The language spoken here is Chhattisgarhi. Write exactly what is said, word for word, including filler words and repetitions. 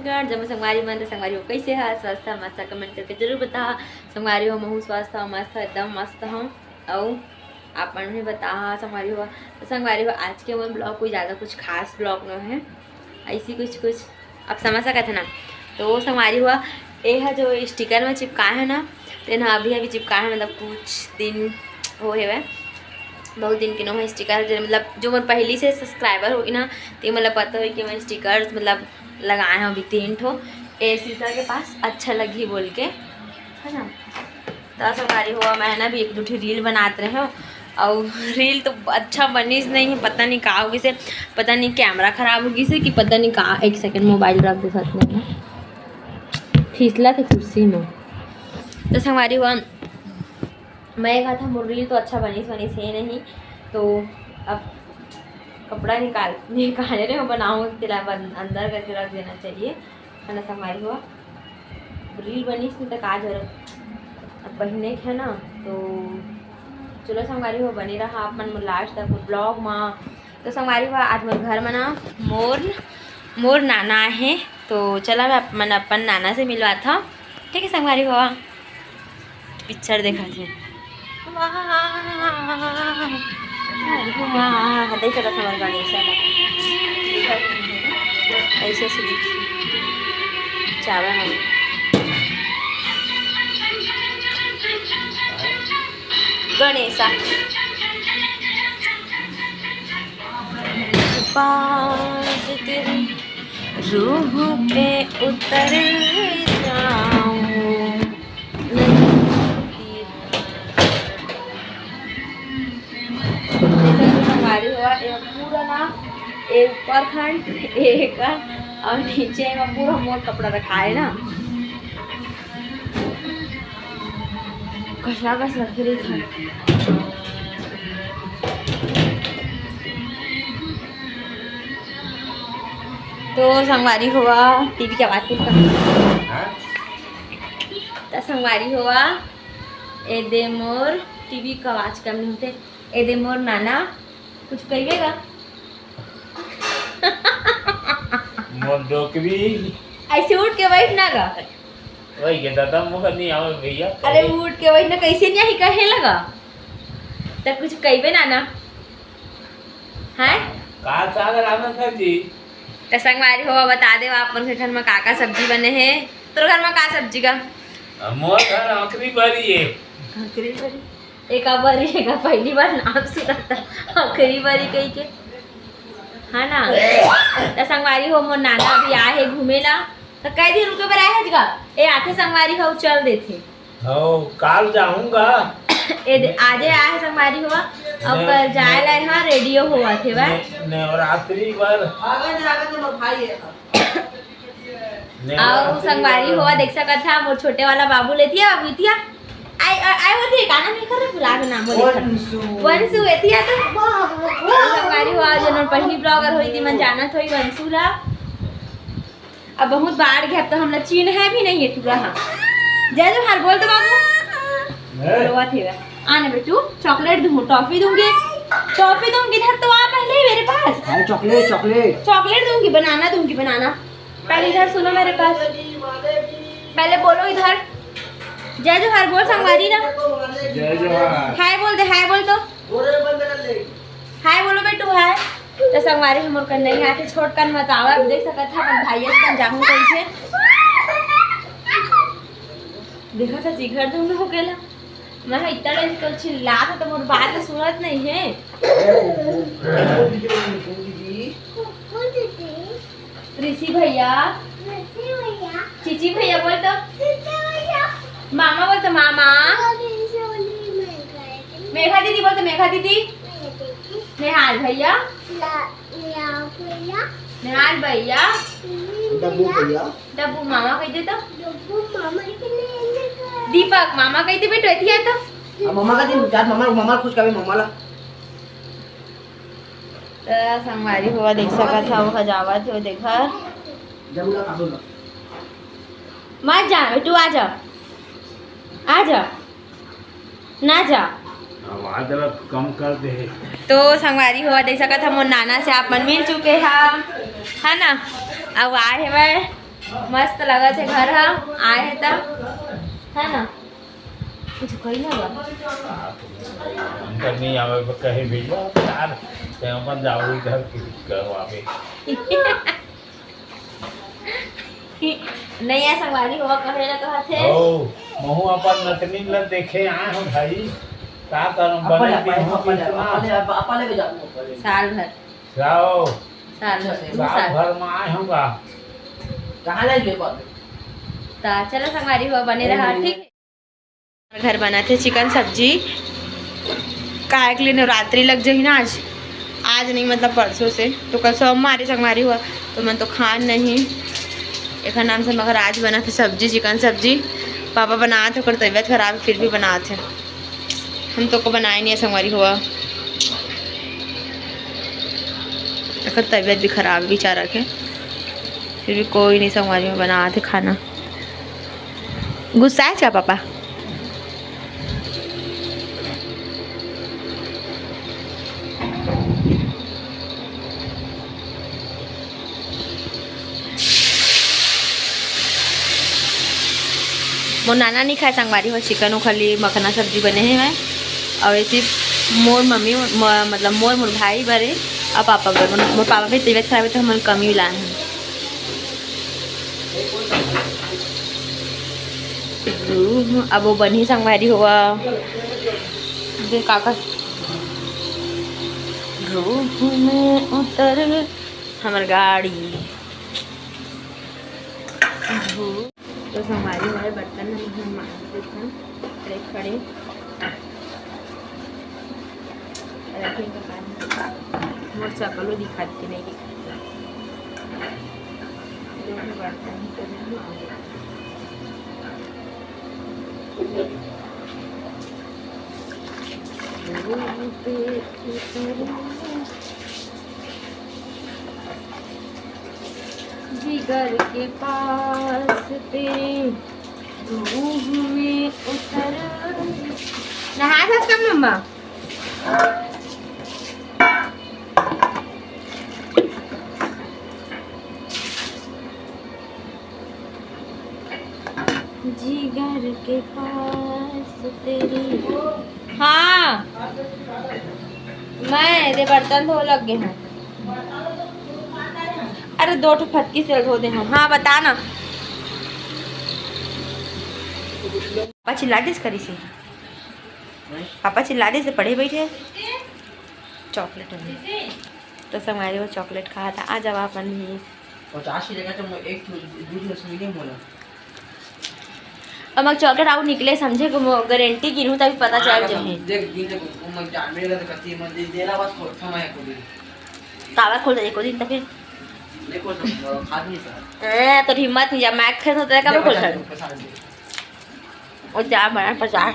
छत्तीसगढ़। जम्मो संगवारी मन, तो संगवारी हो कइसे हा? स्वस्थ हा? मस्त हा? Comment करके जरूर बताहा। संगवारी हो, महू स्वस्थ हा, मस्त हा, एकदम मस्त हा। अउ आप मन भी बताहा संगवारी हो। तो संगवारी हो, आज के मोर vlog कोई ज़्यादा कुछ खास vlog नोहे, ऐसी कुछ कुछ आप समझ सकत है ना। तो संगवारी हो, ये हा जो sticker में चिपकाए है ना, तेन हा अभी अभी चिपकाए है, मतलब कुछ दिन हो हेवय, बहुत दिन के नोहे sticker, जो मतलब जो मोर पहली से subscriber होही ना, ते मतलब पता होही कि मैं stickers मतलब लगाए हूँ अभी तीन ठो, ए शीशा के पास अच्छा लगही बोल के, है ना। तो संगवारी हो, मैं ना भी एक दो ठो reel बनात रहे हूँ, और reel तो अच्छा बनिस नहीं है, पता नहीं का हो गिसे, पता नहीं camera खराब हो गिसे कि पता नहीं का। एक second, mobile रख दे साथ में ना, फिसला थे कुर्सी में। तो संगवारी हो, मैं कहा था मोर reel तो अच्छा बनिस बनिस है नहीं, तो अब कपड़ा निकाल निकाले रहे हो बनाऊँ, तेला बन-, अंदर करके रख देना चाहिए, है ना संगवारी हो। Reel बनिस नहीं तो का जरूरत, अब पहने के है ना। तो चलो संगवारी हो, बने रहा आप मन मोर last तक vlog में। तो संगवारी हो, आज मोर घर में ना मोर मोर नाना आहे, तो चला मैं अपन अपन नाना से मिलवात हूँ। ठीक है संगवारी हो, picture देखा थे। वाह, वाह, देख सकत हमारे गणेश ला। ऐसे ऐसे दिखी। चावा हम गणेशा। पास तेरे रूह पे उतर जाऊं। संगवारी हो, ये पूरा ना, ये ऊपर खंड, ये का, और नीचे में पूरा मोर कपड़ा रखा है ना। कसा कस रखे रहिथे। तो संगवारी हो, टीवी के आवाज कुछ कम। हाँ? तो संगवारी हो, ए दे मोर टीवी का आवाज कम नहीं होते। ए दे मोर नाना, कुछ कहिबे गा? मोर डोकरी। ऐसे उठ के बैठ ना गा। वही के दादा, मोका नहीं आवे भैया। अरे उठ के बैठ ना, कैसे नहीं आई कहे लगा? तो कुछ कहिबे नाना, हैं? का साग रांधत हस जी? तो संगवारी हो, बता दे आप मन के घर में का का सब्जी बने है? तोर घर में का सब्जी गा? मोर घर आखिरी बारी है। आखिरी बारी? एका बारी, एका पहली बार नाम सुना था, आखिरी बारी कही के, है ना? तो संगवारी हो, मोर नाना अभी आए है घूमे ला, तो कई दिन रुके बर आए है जगह। ए आथे संगवारी हो, चल देथे। हो, काल जाऊंगा। ए दे, आजे आए है संगवारी हो, अब मैं, कल जाए मैं ला यहाँ रेडियो होवत हे बा। ने-, नवरात्रि बर। आगन जागन में भाई है। अउ संगवारी हो, देख सकत हा, मोर छोटे वाला बाबू लेतिया, बाबू इतिया। आई, आई, आई होती, का नाम एकर? भुला के नाम बोले। वंशु। वंशु एतिया तो। तो संगवारी हो, आज नोर पहली vlogger होई, ती मन जानत होई वंशु ला। अब बहुत बाढ़ गया, अब तो हमला चीन्हे भी नहीं है टूरा। हाँ, जय जोहार बोल दो बाबू। हैं? रोवत हे। आने बेटू, chocolate दूँ, toffee दूँगी, toffee दूँगी, इधर तो आ पहले मेरे पास। अरे chocolate, chocolate। Chocolate दूँगी, banana दूँगी, banana। पहले इधर सुनो मेरे पास, पहले बोलो इधर। जय जोहार बोल संगवारी ला। जय जोहार। Hi बोल दे, hi बोल तो। Hi बोलो बेटू, hi। तो संगवारी हो, मोर कन नहीं आके छोट कन मत आवा। अब देख सकत हा अपन भाई अस कन जाहूँ कइसे। देखा था जी, घर दूँगा हो गेला। मैं हा इतना टाइम तो चिल्ला था तो मोर बात तो सुनत नहीं है। ऋषि भैया, ऋषि भैया। चिची भैया बोल तो। चिची भैया। मामा बोल तो मामा। अभी सोनी मेघा दीदी। मेघा दीदी बोल तो, मेघा दीदी। मेघा दीदी। नेहाल भैया। ला-, नेहाल भैया। नेहाल भैया। डब्बू भैया। डब्बू मामा कह दे तो। डब्बू मामा के लिए। दीपक मामा कह दे बेटो, एतिया तो। अब मामा का दिन, जात मामा, मामा खुश करबे मामा ला। त संगवारी हो, देख सकत हव, ओहा जावत हे, देखा। मत जा बेटू, आ जा, आ जा, ना जा। आवाज ला कम कर दे। तो संगवारी हो, देख सकत हव, मोर नाना से आप मन मिल चुके हा, है ना? अब आए हवय मस्त लगत हे घर ह, आए हे त, है ना? कुछ कही ना बा। हमका नहीं आवे पर कहे भैया, यार, ते अपन जाओ इधर कुछ करवावे। नहीं, ऐसा वाली हुआ कहे ना कहत हे। ओ, महू अपन नतनी ल देखे आए हो भाई, का करम बने के हो कितना? साल भर। जाओ। साल भर, दू साल साल। भर में आए होगा। कहाँ ले गए बाबू? ता चलो संगवारी हो, बने रहा, ठीक है। घर बनाथे चिकन सब्जी, काहे के लिए नवरात्रि लग जाही ना आज, आज नहीं मतलब परसों से, तो कल सोमवारी संगवारी हुआ, तो मन तो खान नहीं। एकर नाम से मगर आज बनाथे सब्जी, चिकन सब्जी। पापा बनात हे, ओकर तबीयत खराब हे, फिर भी बनात हे। हम तो को बनाए नहीं है संगवारी हुआ, एकर तबीयत भी खराब हे बेचारा के, फिर भी कोई नहीं संगवारी हुआ, बनात हे खाना। गुस्सा है क्या पापा? मोर नाना नहीं खाए संगवारी हो चिकन, वो खाली मखना सब्जी बने हे मैं। और ऐसे मोर मम्मी, म-, मतलब मोर, मोर भाई बरे और पापा बर। मोर, मोर पापा भी तबीयत खराब है तो हमन कम ही लाए हैं। रूह अब वो बनी संगवारी हुआ। दे काका। रूह में उतर हमर गाड़ी। रूह। तो संगवारी हुआ बर्तन हम मांज देथन खड़े खड़े। रखें का पानी। मोर चपलो दिखात के नहीं दिखात। जो भी बर्तन ही तो नहीं मांज देथन। जिगर के पास तेरे रूह में उतर। नहा था कब मम्मा? जिगर के पास तेरी। हाँ, मैं दे बर्तन धो लग गए हूँ। अरे दो ठो फटकी से धो दे हूँ। हाँ बता ना। पापा चिल्ला दिस करी से। पापा चिल्ला दिस पढ़े बैठे। चॉकलेट हो गई। तो संगवारी हो चॉकलेट खात हे। आ जाओ आप मन भी। पचास की जगह तो मैं एक ठो, दू ठो सुन के बोला। अब मैं चॉकलेट आऊ निकले समझे को गारंटी गिनू तभी पता चल जाही। देख दिन तक वो मैं जान मेरे तो कती मैं दे देला बस को समय को दिन। कावा खोल दे को दिन तक फिर। देखो सब खा नहीं सर। ए तो हिम्मत नहीं जा मैं खेल होता है कब खोल सर। पचास दे। वो जा बना पचास।